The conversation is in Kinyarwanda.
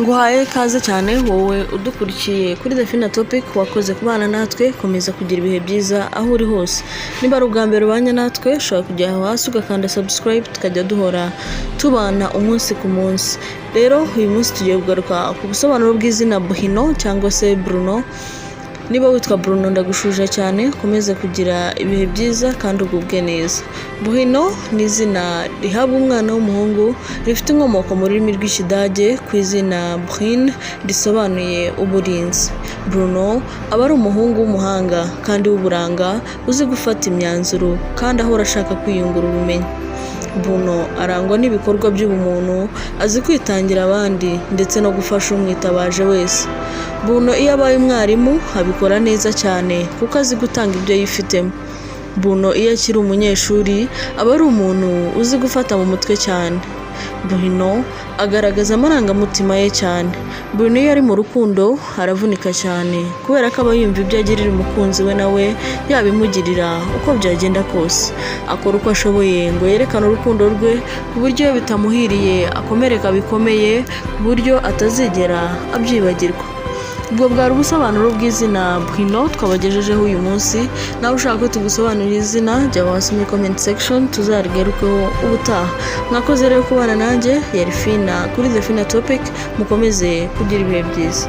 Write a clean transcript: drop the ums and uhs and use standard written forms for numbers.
Nguhaye ikaze cyane wowe udukurikiye kuri The Fina Topic. Wakoze kubana natwe, komeza kugira ibihe byiza aho uri hose. Niba ari ubwa mbere ubanye natwe, ushobora kujya aho hasi ugakanda subscribe, tukajya duhora tubana umunsi ku munsi. Rero uyu munsi tugiye kugaruka ku busobanuro bw'izina Bruno cyangwa se Bruno. Niba witwa Bruno, ndagushuje cyane, ukomeze kugira ibihe byiza kandi ugubwe neza. Bruno ni izina rihabwa umwana w'umuhungu, rifite inkomoko mu rurimi rw'Ikidage ku izina Brune, risobanuye uburinzi. Bruno aba ari umuhungu w'umuhanga kandi w'uburanga, uzi gufata imyanzuro kandi ahora ashaka kwiyungura ubumenyi. Bruno arangwa n'ibikorwa by'ubumuntu, azi kwitangira abandi ndetse no gufasha umwitabaje wese. Bruno iyo abaye umwarimu abikora neza cyane kuko azi gutanga ibyo yifitemo. Bruno iyo akiri umunyeshuri aba ari umuntu uzi gufata mu mutwe cyane. Bruno agaragaza amarangamutima ye cyane. Bruno iyo ari mu rukundo aravunika cyane kubera ko aba yumva ibyo agirira umukunzi we nawe yabimugirira uko byagenda kose. Akora uko ashoboye ngo yerekane urukundo rwe, ku buryo iyo bitamuhiriye akomereka bikomeye ku buryo atazigera abyibagirwa. Ubwo bwari ubusobanuro bw'izina Bruno twabagejejeho uyu munsi. Nawe ushaka ko tugusobanurira izina, jya hasi muri comment section, tuzarigarukeho ubutaha. Mwakoze rero kubana nanjye, yari Fina kuri The Fina Topic. Mukomeze kugira ibihe byiza.